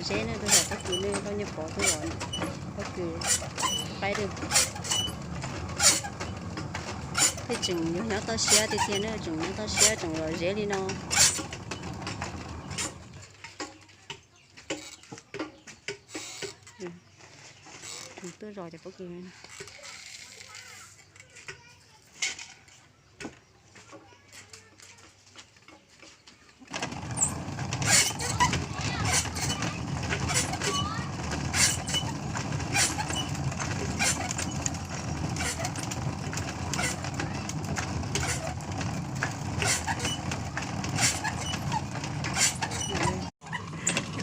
Zeb ne, tuaj zom pob kws ne, koj nyiaj pov tuaj zom pob kws qaib ne. Tej tseem yog nyob toj siab tiag tiag ne, tseem nyob toj siab tseem zom zeb li no. Tuaj zom cov pob kws.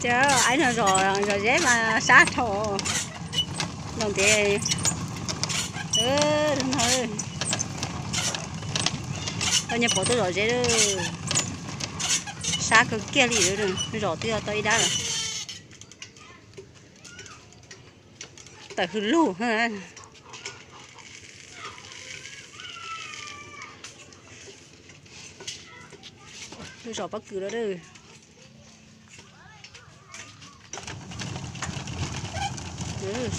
Ces aib no zom zeb mas sab dhau. No ntev. Koj nyiaj pov tuaj zom zeb, sab kawg kiag li, zom twb tau ib dab lawm. Tawm hws lug. Zom pob kws lawm.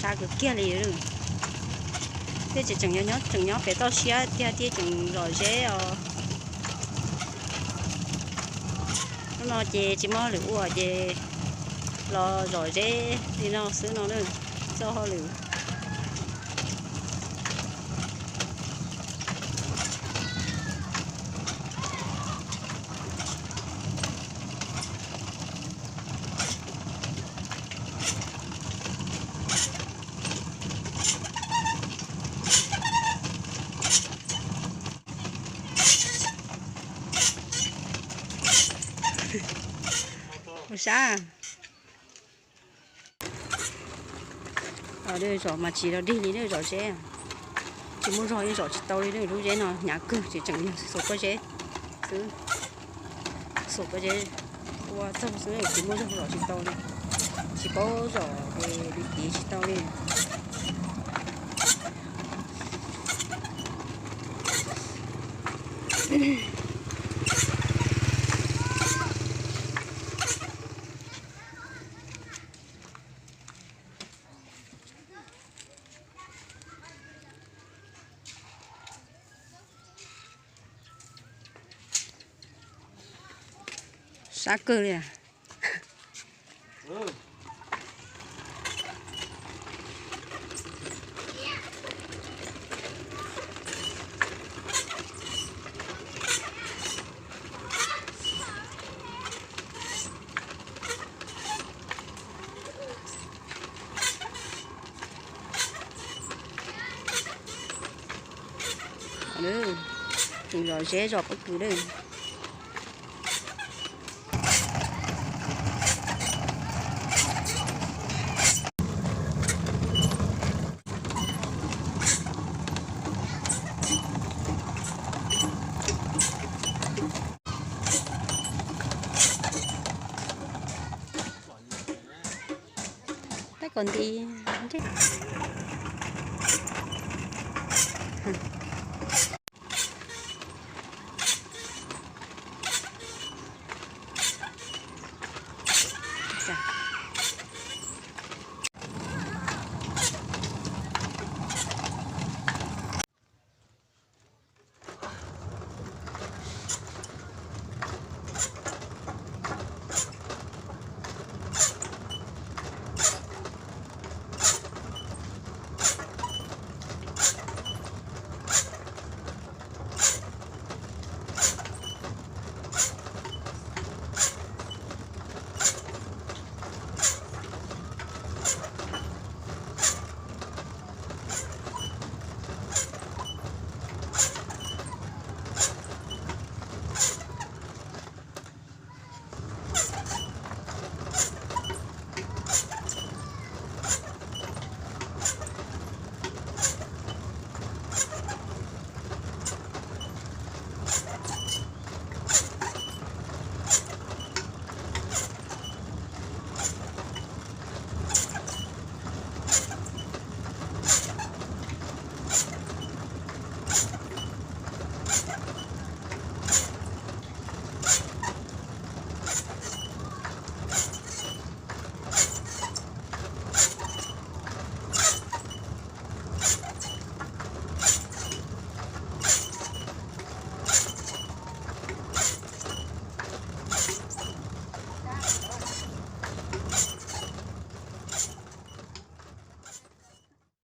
Sab kawg kiag li. Thiab ces tseem nyob, tseem nyob pem toj siab tiag, thiab tseem zom zeb os. Hnub no ces tsis muaj hauj lwm ua ces los zom zeb li no xwb no na, txoj hauj lwm. Ua sab. Zom mas tsis los dig li, zom zeb tsis muaj zog, yeej zom tsis tau li. Lub zeb no hnyav kawg, tseem yog xuas pob zeb xwb, xuas pob zeb ua txaug xwb, tsis muaj zog zom tsis tau li. Tsis paub zom ces tiv tsis tau li. Sab kawg li. Tseem zom zeb zom pob kws lawm. Tab kom nti ntsej.